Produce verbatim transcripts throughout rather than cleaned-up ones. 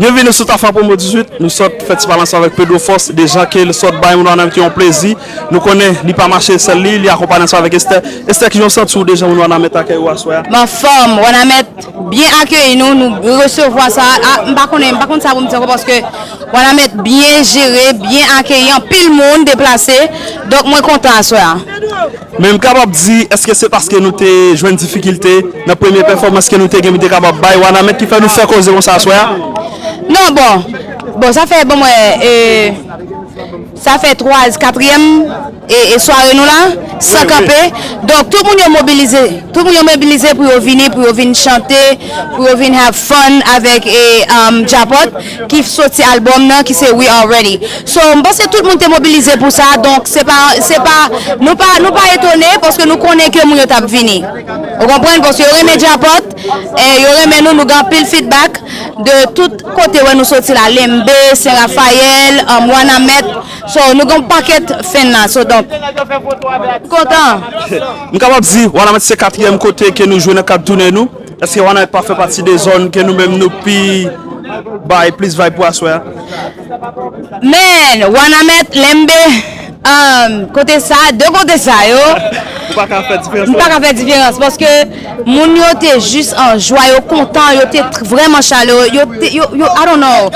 Byenvini sou Tafa Promo dizuit. Nou sot fè ti pale ansanm avèk Pedro Force, deja ke l sot bay moun Wanament yon plezi. Nou konnen li pa mache sèl li, li akonpaye ansanm avèk Esther. Esther, kijan w santi w deja moun Wanament akèy ou aswè a? M anfòm, Wanament byen akeyi nou, nou resevwa sa. A, m pa konnen, m pa konn sa pou m di ankò paske Wanament byen jere, byen akeyi, anpil moun deplase. Donk mwen kontan aswè a. Men m kapab di, èske se paske nou te jwenn difikilte nan premye pèfòmans ke nou te gen, nou te kapab bay Wanament ki fè nou fè koze konsa aswè a? Non, bon. Bon, sa fè, bon, mwen, e, sa fè twa, katriyèm, e, e sware nou la, san kanpe. Donk, tout moun yo mobilize. Tout moun yo mobilize pou yo vini, pou yo vin chante, pou yo vin have fun avèk, e, um, Djapòt ki soti albòm nan, ki se We Are Ready. So, m panse tout moun te mobilize pou sa, donk se pa, se pa, nou pa, nou pa etone paske nou konnen ke moun yo t ap vini. Ou konprann? Paske yo renmen Djapòt, e yo renmen nou, nou gen anpil feedback de tout kote wè nou soti la, Lenbe, Sen Rafayèl, um, Wanament. So, nou gen yon pakèt fan la. So, donk, kontan. M kapab di, Wanament se katriyèm kote ke nou jwe nan kad toune nou. Èske Wanament pa fè pati de zòn ke nou menm nou pi bay plis vibe pou aswè a? Men, Wanament, Lenbe, um, kote sa, de kote sa yo, ou pa ka fè diferans m pa ka fè diferans paske moun yo te jis an jwa, yo kontan, yo te tr-, vrèman chalere, yo te, yo, yo, I don't know.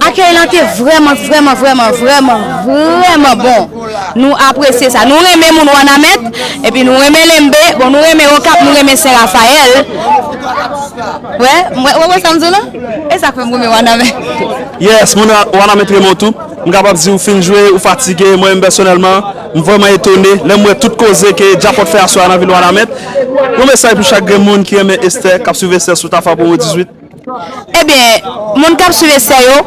Akèy lan te vrèman, vrèman, vrèman, vrèman, vrèman bon. Nou apresye sa. Nou renmen moun Wanament, epi nou renmen Lenbe, bon, nou renmen Okap, nou renmen Sen Rafayèl. Wè, wè, wè, wè sa m di w la? E sa k fè m renmen Wanament. Yes, moun Wa-, Wanament renmen w tou. M kapab di w fin jwe, ou fatige. Mwen menm pèsonèlman, m vrèman etone lè m wè tout koze ke Djapòt fè aswè a nan vil Wanament. Yon mesaj pou chak grenn moun ki renmen Esther, k ap swiv Esther sou Tafa Promo dizuit. Ebyen, moun k ap swiv Esther yo,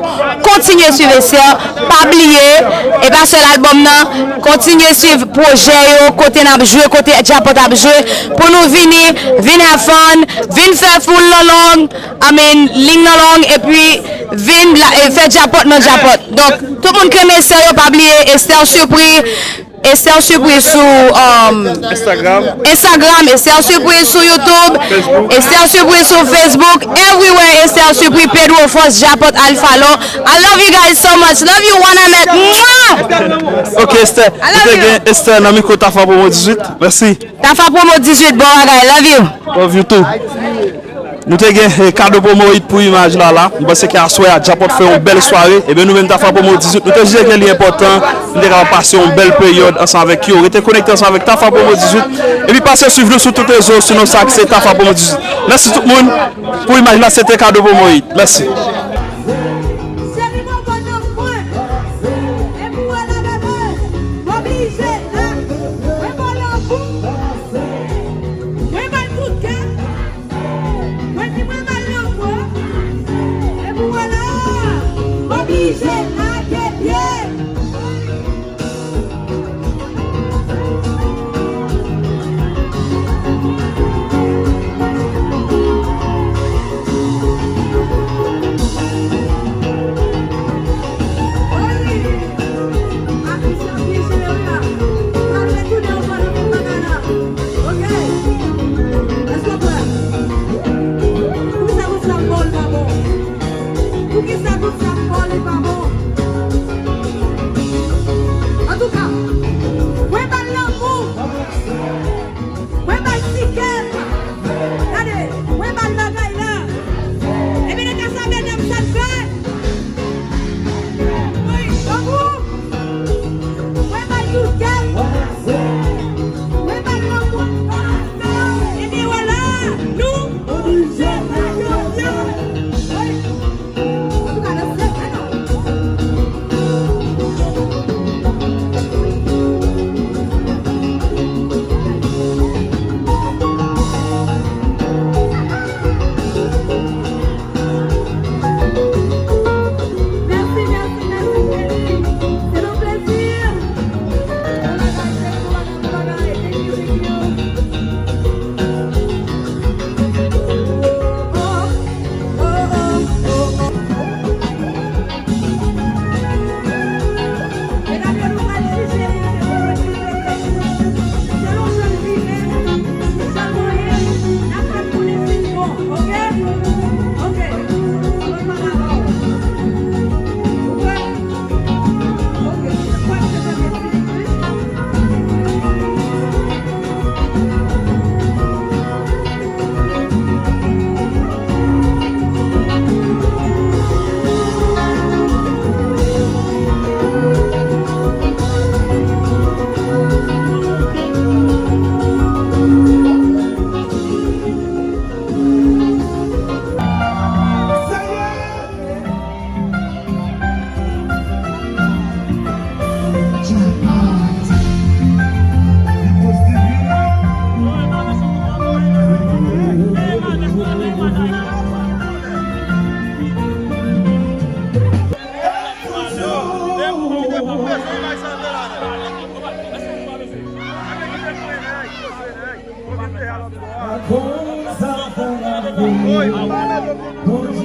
kontinye swiv Esther, pa bliye, e pa sèl albòm nan, kontinye swiv pwojè yo, kote n ap jwe, kote Djapòt ap jwe, pou nou vini, vin have fun, vin fè foul nan long, I mean, ling nan long, epi vin la, e fè Djapòt nan Djapòt. Donk, tout moun k renmen Esther yo, pa bliye, Esther Surpris, Esther Surprise sou, um, Instagram. Esther Surprise sou YouTube. Facebook. Esther Surprise sou Facebook. Everywhere Esther Surprise, Pedro Force, Djapòt, Alpha Law. I love you guys so much. Love you, Wanament. Mwah! Ok, Esther. Nou te gen Esther nan mikwo Tafa Promo dizuit. Mèsi. Tafa Promo dizuit, bon bagay. Love you. Love you too. Nou te gen, eh, kado promo it pou imaj la la. M panse ke aswè a, Djapòt fè yon bèl sware. Ebyen, nou menm Tafa Promo dizuit, nou te jije ke li enpòtan, nou te kapab pase yon bèl peryòd ansanm avèk yo. Rete konekte ansanm avèk Tafa Promo dizuit. Epi pase swiv nou sou tout rezo, sou non sa ki se Tafa Promo dizuit. Mèsi tout moun pou imaj la, se te kado promo it. Mèsi. Mwen di mwen mal nan kò. Epi w wè la, m oblije lage pye.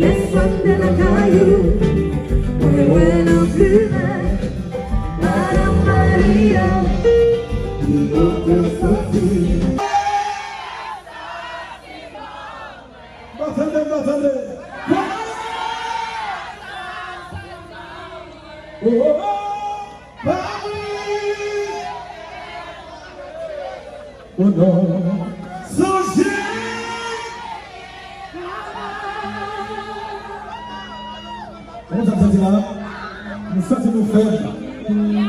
Lè swa m te lakay ou, mwen wè nan fimè Madan Maria, li pote soti. Batande, batande. Oh, oh, oh. Paris. O non. Sonje. Kòman sa santi la? Nou santi nou fèb.